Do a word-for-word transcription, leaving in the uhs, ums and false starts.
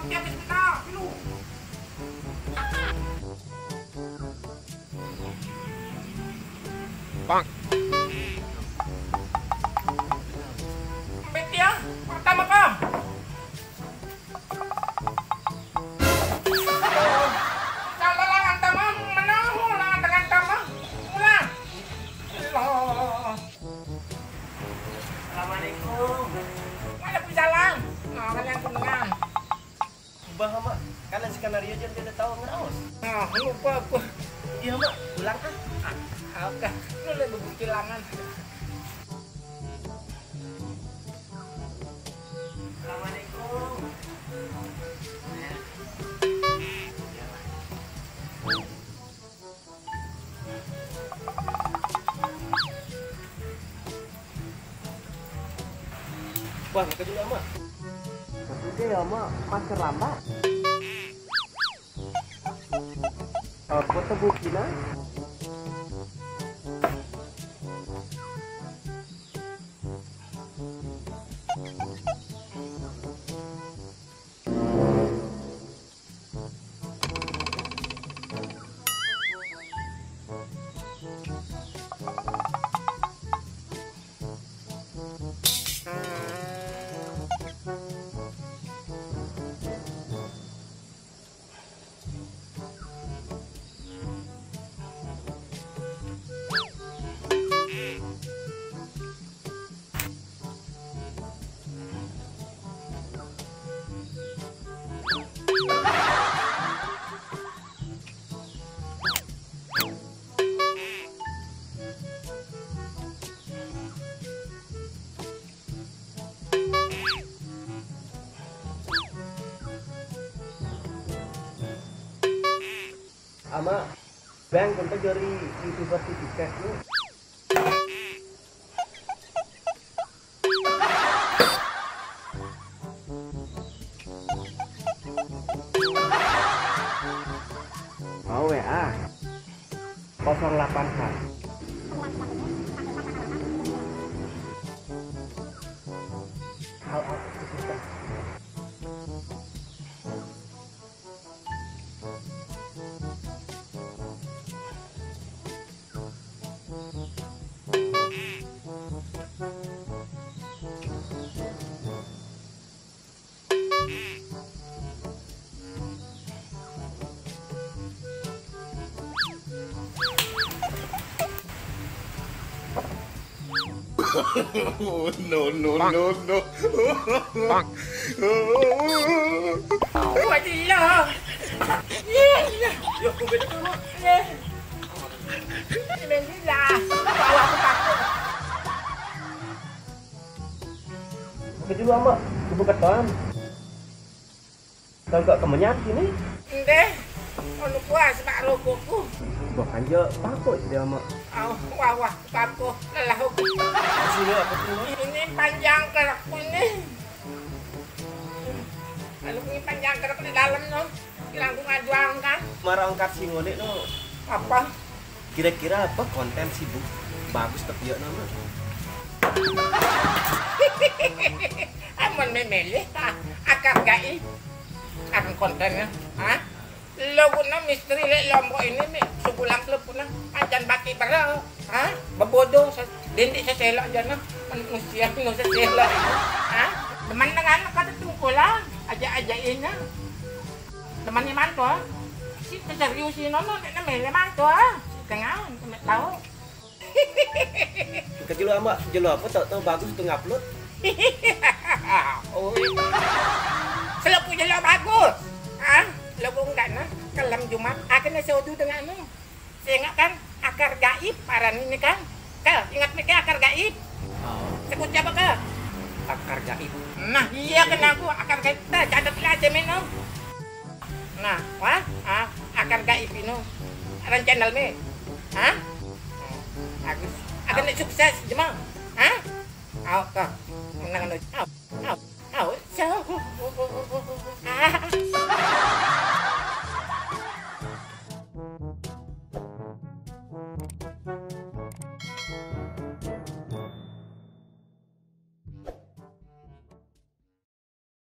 Dia habis kena dulu. Bang. Ambil dia, pertama kau. Kalau langan tamah, menahu langan dengan tamah. Pulang. Allah. Assalamualaikum. Waalaikumsalam. Nah, kan yang kunengan. Bah, Mak, kan si Kanaria jan kada tahu ngeraos. Nah, lupa aku. Iya, Mak, ulang ah. Ah, oke. Lu lebih bukti langan. Assalamualaikum. Wah, makasih ya, Mak. Makasih ya, Mak. Pas terlambat. Apa tuh buktinya? Ama, bang, kita jari YouTuber tipikas ni. Oh, W A. Kosong delapan H. Hal apa itu kita? No, no, no, no. Wah, gila. Gila. Ya, aku beda tu, Mak. Eh. Ini gila. Bawa aku takut. Oke dulu, Mak. Ibu keton. Kagak kemenyan sini? Ndeh, anu kuas mak rogoku. Bahkan je paku dia, Mak. Au, wah, wah, paku, lelah aku. Sini apa tuh, Mak? Ini panjang kerekku ini. Kalau ini panjang kerek di dalam no, bilang aku ngajuang kan. Marah angkat si ngone no. Apa? Kira-kira apa konten sibuk bagus tapi ya nama? Amun memilih, ah, akar gaib. Kan kontennya, ha? Lo guna misteri lek Lombok ini, mi, sebulan telepon, ah, pacan baki baro, ha? Bebodo, se-, dindik seselok aja nah, manusia, manusia selok itu, ha? Teman dengan kata tungkulah, ajak-ajakin, ha? Temannya mantul, si serius si nono, nek namanya mantul, ha? Kenal, kena tahu. Ke jelo ama, jelo apa tau tau bagus tu ngupload. Oh. Selaku jelo bagus. Ha? Lagu enggak nah, kelem Jumat, akhirnya saudu dengan anu. Saya ingat kan, akar gaib, paran ini kan. Kal, ingat mikir akar gaib. Oh. Sebut siapa, Kal? Akar gaib. Nah, iya kena aku, akar gaib. Dah, catat lah aja, men, no. Nah, wah, ah, akar gaib ini. Aran channel me. Ha? Bagus. Akan sukses, jema. Ha? Au, kah. Menang, anu. Au.